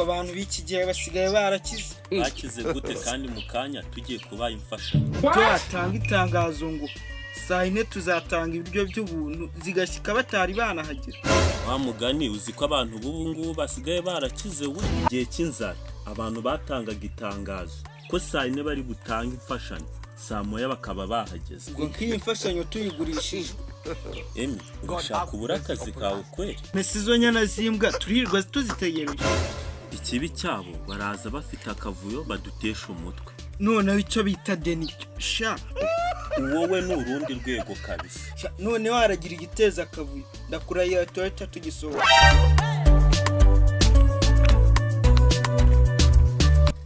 Abantu b'iki gihe basigaye barakize. Bakize gute kandi mu kanya tugiye kubaha imfashanyo? Ibyo watanga itangazo ngo saa 4 tuzatanga ibiryo by'ubuntu, zigashyika batari banahagera. Wa mugani, uzi ko abantu b'ubu ngubu basigaye barakize we? Igihe cy'inzara abantu batangaga itangazo ko saa 4 bari butange imfashanyo, saa 1 bakaba bahageze. Ubwo nk'iyi mfashanyo tuyigurishije. Emi, urashaka ubura akazi kawe kweri? Mbese izo nyana z'imbwa turirirwa tuzitegereje? Ikibi cyabo baraza bafite akavuyo, badutesha umutwe. Noneho icyo bita denicyo sha. Wowe ni urundi rwego kabisa. Sha, noneho haragira igiteza akavuyo, ndakurahiye tuhita tugisohora.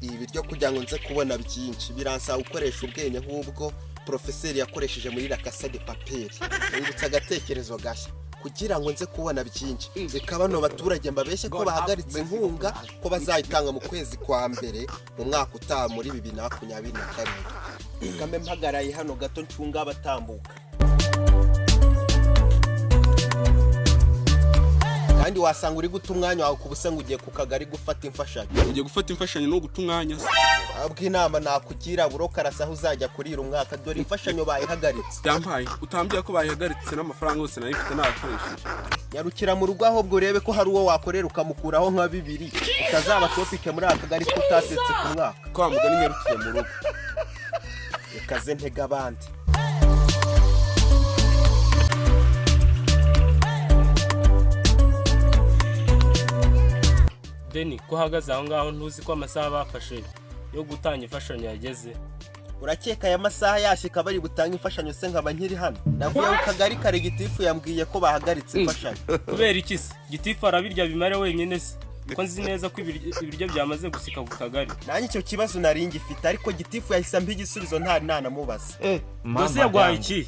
Ibi biryo kugira ngo nze kubona byinshi biransaba gukoresha ubwenge nk'ubwo porofeseri yakoresheje muri La Casa de Papel. Nungutse agatekerezo gashya: kugira ngo nze kubona byinshi, reka bano baturage mbabeshye ko bahagaritse inkunga, ko bazayitanga mu kwezi kwa mbere mu mwaka utaha, muri 2027. Reka mbe mpagaraye hano gato ncunga abatambuka. Kandi wasanga uri guta umwanya wawe ku busa ngo ugiye ku kagari gufata imfashanyo. Ugiye gufata imfashanyo no guta umwanya se? Ahubwo inama nakugira, burokarasa aho uzajya kurira umwaka, dore imfashanyo bayihagaritse. Yampaye utambwiye ko bayihagaritse, n'amafaranga yose nari mfite nayakoresheje. Nyarukira mu rugo ahubwo urebe ko hari uwo wakorera ukamukuraho nka bibiri, utazaba topic muri aka kagari ko utatetse ku mwaka. Ko wa mugani, nyarukiye mu rugo. Reka ze ntege abandi. Deni, ko uhagaze aho ngaho, ntuzi ko amasaha bafashe yo gutanga imfashanyo yageze? Urakeka aya masaha yashyika bari butange imfashanyo se nkaba nkiri hano? Navuye ku kagari kare, gitifu yambwiye ko bahagaritse imfashanyo. Kubera iki se? Gitifu arabirya bimare wenyine se, ko nzi neza ko ibiryo byamaze gusika ku kagari? Nanjye icyo kibazo nari ngifite, ariko gitifu yahise ampa igisubizo ntari nanamubaza. Mbese yaguhaye iki?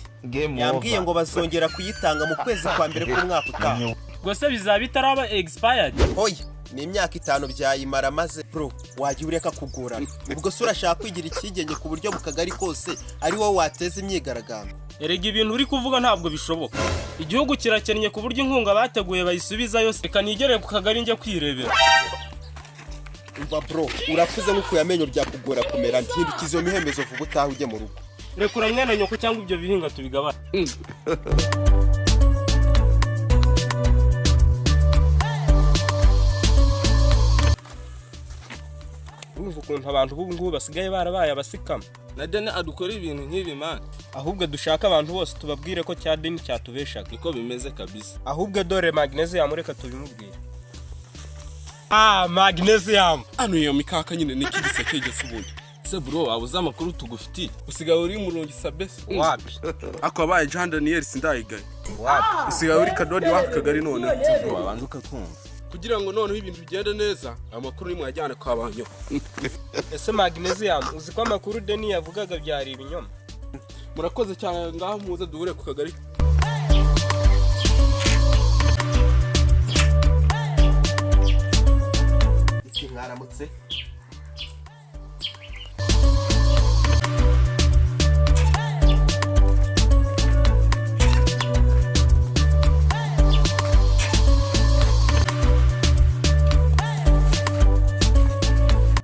Yambwiye ngo bazongera kuyitanga mu kwezi kwa mbere k'umwaka utaha. Ubwo se bizaba itaraba expired? Oya, ni imyaka 5 byayimara. Maze bro, wajya ureka kugorana. Ubwo se urashaka kwigira icyigenge ku buryo mu kagari kose ari wowe wateza imyigaragambyo? Erega ibintu uri kuvuga ntabwo bishoboka. Igihugu kirakennye ku buryo inkunga bateguye bayisubiza yose. Reka nigerere ku kagari njye kwirebera. Umva bro, urakuze nk'ukuye amenyo byakugora kumera. Ntihindukize iyo mihembezo vuba, utaha ujye mu rugo. Rekura mwene nyoko cyangwa ibyo bihinga tubigabane. Urumva ukuntu abantu b'ubu ngubu basigaye barabaye abasikama? Na Deni adukora ibintu nk'ibi, man. Ahubwo dushaka abantu bose tubabwire ko cya Deni cyatubeshaga. Niko bimeze kabisa. Ahubwo dore magnesium, reka tubimubwire. Ah, magnesium. Hano iyo mikaka nyine ni iki giseke gese ubundi? Se bro, waba uzi amakuru tugufitiye? Usigaye uri murungi sabese. Wapi. Ako wabaye Jean Daniel sindayigaye. Wapi. Usigaye uri kadodi w'aka kagari noneho. Wabanza ukatwumva. Kugira ngo noneho ibintu bigende neza, amakuru nimwe yajyane kwa banyo. Ese magnesium, uzi ko amakuru Deni yavugaga byari ibinyoma? Murakoze cyane, ngaho muze duhure ku kagari. Iki mwaramutse.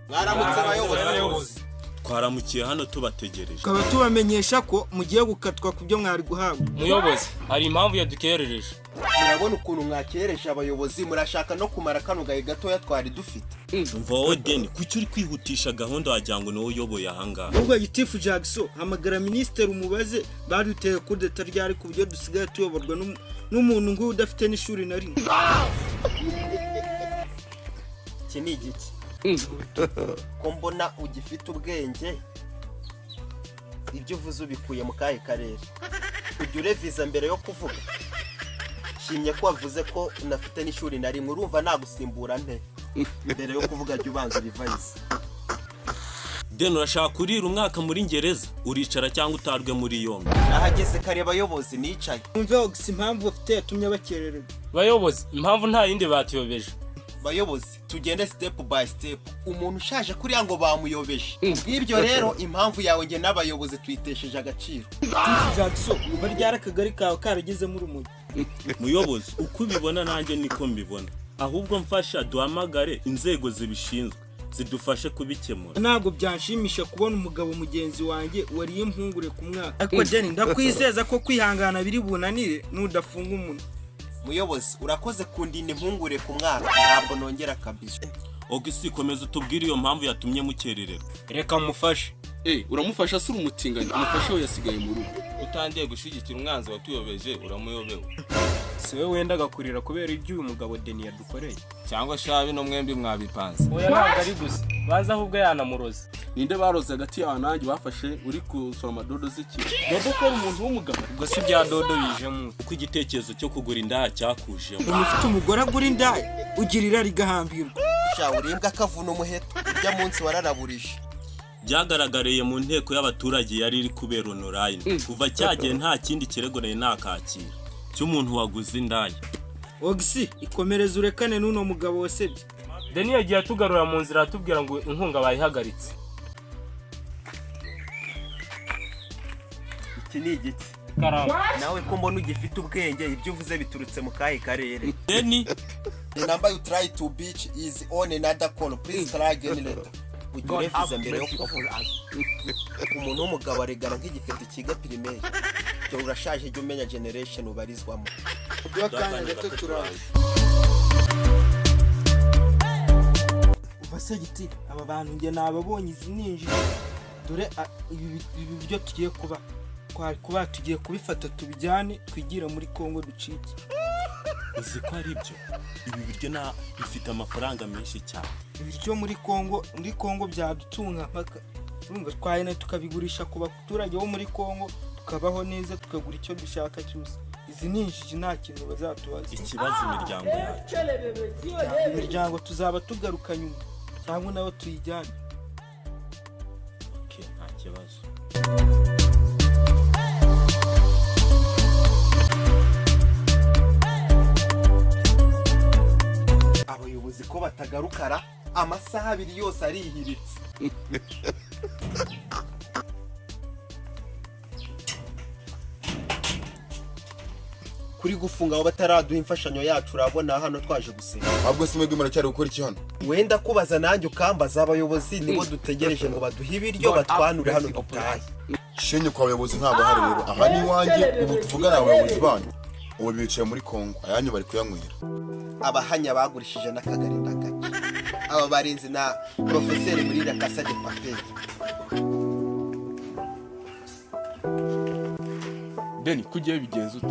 Mwaramutse abayobozi. Twaramukiye hano tubategereje. Tukaba tubamenyesha ko mugiye gukatwa ku byo mwari guhabwa. Muyobozi, hari impamvu yadukerereje. Murabona ukuntu mwakereje abayobozi, murashaka no kumara kano gahe gatoya twari dufite. Umva wowe Deni, kuki uri kwihutisha gahunda wagira ngo niwowe uyoboye ahangaha? Ahubwo gitifu Jackson, hamagara minisitiri umubaze baduteye kudeta ryari, ku buryo dusigaye tuyoborwa n'umuntu nk'uyu udafite n'ishuri na rimwe. Iki ni igiki ko mbona ugifite ubwenge? Ibyo uvuze ubikuye mu kahe karere? Ujya ureviza mbere yo kuvuga? Shimye ko wavuze ko unafite n'ishuri na rimwe. Urumva nagusimbura nte? Mbere yo kuvuga jya ubanza urivayize. Deni, urashaka kurira umwaka muri gereza? Uricara cyangwa utarwe muri yombi. Nahageze kare abayobozi, nicaye. Mwumve Ogisi impamvu bafite yatumye bakererwa. Bayobozi, impamvu nta yindi, batuyobeje. Bayobozi, tugende step by step. Umuntu ushaje kuriya ngo bamuyobeje? Bw'ibyo rero impamvu yawe njye n'abayobozi tuyitesheje agaciro. Gitifu Jackson, uva ryari akagari kawe karagezemo urumogi? Muyobozi, uko ubibona nanjye niko mbibona. Ahubwo mfasha duhamagare inzego zibishinzwe zidufashe kubikemura. Ntabwo byanshimisha kubona umugabo mugenzi wanjye wariye impungure ku mwaka. Ariko Deni, ndakwizeza ko kwihangana biri bunanire nudafunga umunwa. Muyobozi, urakoze kundinda impungure ku mwaka, ntabwo nongera kabisa. Ogisi, komeza utubwire iyo mpamvu yatumye mukerererwa. Reka mufashe. Uramufasha se? Uri umutinganyi, umufasha we yasigaye mu rugo. Utangiye gushyigikira umwanzi watuyobeje, uramuyobewe. Si we wendaga kurira kubera ibyo uyu mugabo Deni yadukoreye? Cyangwa shabi no mwembi mwabipanze? Oya, ntabwo ari gusa, banza ahubwo yanamuroze. Ninde baroze hagati yawe nanjye? Bafashe uri gusoroma dodo z'iki dodo ko ari umuntu w'umugabo. Ubwo si ibya dodo bijemo? Uko igitekerezo cyo kugura indaya cyakujemo? Umuntu ufite umugore agura indaya, ugira irari rigahambirwa. Sha, uribwa akavuna umuheto, urya munsi wararaburije. Byagaragariye mu nteko y'abaturage yari iri kubera online. Kuva cyagihe nta kindi kirego nari nakakira cy'umuntu waguze indaya. Ogisi, ikomereze urekane n'uno mugabo wasebye. Deni yagiye atugarura mu nzira, atubwira ngo inkunga bayihagaritse. Iki ni igiki? Karamba. Nawe ko mbona ugifite ubwenge, ibyo uvuze biturutse mu kahe karere? Deni. The number you try to reach is on another call. Please try again later. Ujya ureviza mbere yo kuvuga. Umuntu w'umugabo aregana nk'igipeti cyiga primaire. Dore urashaje, jya umenya generation ubarizwamo. Uduhe akanya gato, turaje. Uva se giti, aba bantu njye nababonye, izi ninjije. Dore ibi byo tugiye kuba twari kuba tugiye kubifata tubijyane twigire muri Kongo ducike. Uzi ko ari byo? Ibi biryo na bifite amafaranga menshi cyane. Ibiryo muri Kongo byadutunga mpaka. Urumva twahena tukabigurisha ku baturage bo muri Kongo, tukabaho neza, tukagura icyo dushaka cyose. Izi ni injiji, nta kintu bazatubaza. Ikibazo, imiryango yacu. Imiryango tuzaba tugaruka nyuma, cyangwa nayo tuyijyane. Okay, nta kibazo. Abayobozi ko batagarukara, amasaha 2 yose arihiritse. Kuri gufunga abo bataraduha imfashanyo yacu, urabona hano twaje gusenga. Ahubwo se mwebwe muracyari gukora iki hano? Wenda kubaza nanjye ukambaza. Abayobozi nibo dutegereje ngo baduhe ibiryo, batwanure hano dutahe. Shenye kwa bayobozi ntabwo ahari. Rero aha ni iwanjye ubu tuvugana. Abayobozi banyu ubu bicaye muri Kongo, ayanyu bari kuyanywera. Abahanya bagurishije n'akagari ndagace. Aba barinzi na porofeseri muri La Casa de Papel. Deni, ko ugiye bigenza ute?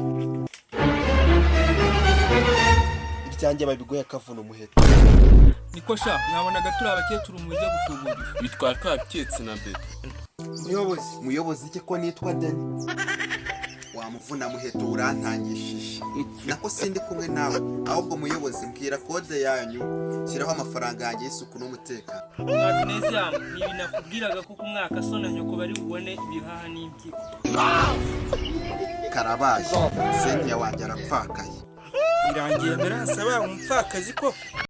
Ibyanjye babiguye akavuna umuheto. Niko sha, mwabonaga turi abakecuru muze gutuburira? Bitwara twabiketse na mbere. Muyobozi. Muyobozi iki ko nitwa Deni? Wamuvuna muheto, urantangishije. Nako sindi kumwe nawe. Ahubwo muyobozi, mbwira kode yanyu, shyiraho amafaranga yanjye y'isuku n'umutekano. Magnesium, ni ibi nakubwiraga ko ku mwaka so na nyoko bari bubone ibihaha n'impyiko. Karabaye, Cynthia wanjye arapfakaye. Birangiye mbere hasaba umupfakazi koko.